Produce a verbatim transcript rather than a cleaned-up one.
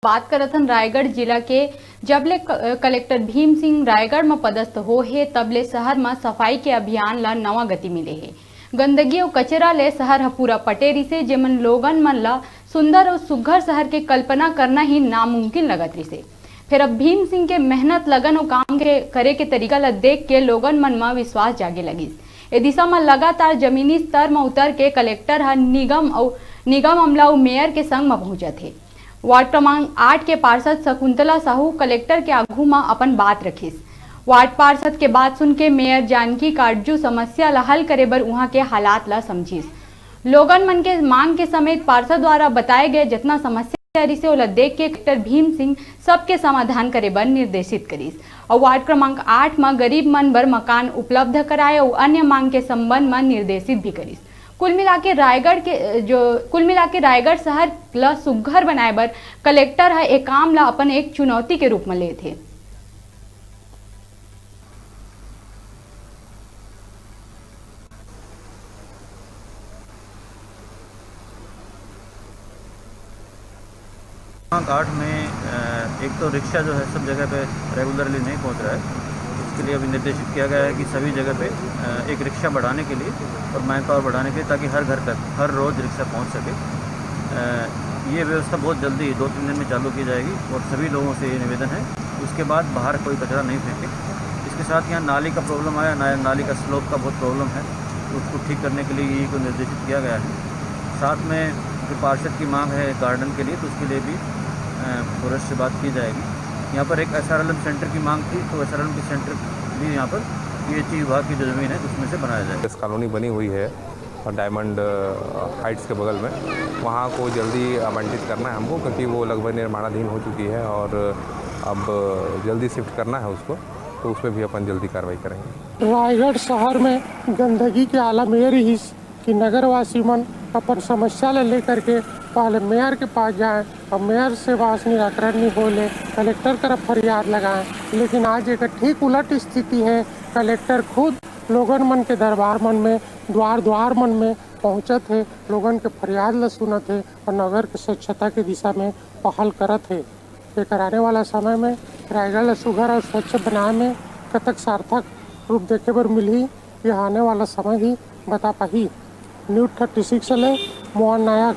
बात करत हन रायगढ़ जिला के। जब ले क-, कलेक्टर भीम सिंह रायगढ़ म पदस्थ हो हे, तब ले शहर म सफाई के अभियान ल नवा गति मिले हे। गंदगी अउ कचरा ले शहर ह पूरा पटे रिसे, जेमन लोगन मन ल सुंदर अउ सुघर शहर के कल्पना करना ही नामुमकिन लगत रिसे। फेर अब भीम सिंह के मेहनत, लगन अउ काम के करे के तरीका ल देख के लोगन मन म विश्वास जागे लगिस। ए दिशा म लगातार जमीनी स्तर म उतर के कलेक्टर ह निगम अउ निगम अमला अउ मेयर के संग म पहुंचत हे। वार्ड क्रमांक आठ के पार्षद शकुंतला साहू कलेक्टर के आघू म अपन बात रखिस। वार्ड पार्षद के बात सुन के मेयर जानकी काटजू समस्या ल हल करे बर उहां के हालात ल समझिस। लोगन मन के मांग के समेत पार्षद द्वारा बताए गए जतना समस्या रिसे, ओला देख के कलेक्टर भीम सिंह सबके समाधान करे बर निर्देशित करिस। अउ वार्ड क्रमांक आठ म गरीब मन बर मकान उपलब्ध कराए अउ अन्य मांग के संबंध म निर्देशित भी करिस। कुल मिला के रायगढ़ के, जो, कुल मिला के रायगढ़ शहर ल सुघर बनाए बर कलेक्टर ह ए काम ल अपन एक चुनौती के रूप म लेत हे। क्रमांक आठ में, अ, एक तो रिक्शा जो है सब जगह पे रेगुलरली नहीं पहुंच रहा है, उसके लिए अभी निर्देशित किया गया है कि सभी जगह पे, अ, एक रिक्शा बढ़ाने के लिए और मैन पावर बढ़ाने के लिए, ताकि हर घर तक हर रोज़ रिक्शा पहुंच सके। अ, ये व्यवस्था बहुत जल्दी दो तीन दिन में चालू की जाएगी और सभी लोगों से ये निवेदन है, उसके बाद बाहर कोई कचरा नहीं फेंके। इसके साथ यहाँ नाली का प्रॉब्लम आया, ना-, नाली का स्लोप का बहुत प्रॉब्लम है, तो उसको ठीक करने के लिए ईई को निर्देशित किया गया है। साथ में जो पार्षद की मांग है गार्डन के लिए, तो उसके लिए भी, अ, फॉरेस्ट से बात की जाएगी। यहाँ पर एक एसआरएलएम सेंटर की मांग थी, तो एसआरएलएम के सेंटर भी यहाँ पर पीएचई विभाग की जो ज़मीन है, उसमें से बनाया जाएगा। कॉलोनी बनी हुई है डायमंड, अ, हाइट्स के बगल में, वहाँ को जल्दी आवंटित करना है हमको, क्योंकि वो लगभग निर्माणाधीन हो चुकी है और अब जल्दी शिफ्ट करना है उसको, तो उसमें भी अपन जल्दी कार्रवाई करेंगे। रायगढ़ शहर में गंदगी के आलम ये रहिस कि नगरवासी मन अपन समस्या ले लेकर के पहले मेयर के पास जाएं और मेयर से बात निराकरण नहीं होले कलेक्टर तरफ फरियाद लगाएं, लेकिन आज एक ठीक उलट स्थिति है। कलेक्टर खुद लोगन मन के दरबार मन में, द्वार द्वार मन में पहुंचत हे, लोगन के फरियाद ल सुनत हे और नगर के स्वच्छता के दिशा में पहल करत हे। एकर आने वाला समय में रायगढ़ ल सुघर और स्वच्छ बनाए में कतक सार्थक रूप देखे बर मिलही, यह आने वाला समय ही बता पाही। न्यूज़ थर्टी सिक्स ले मोहन नायक,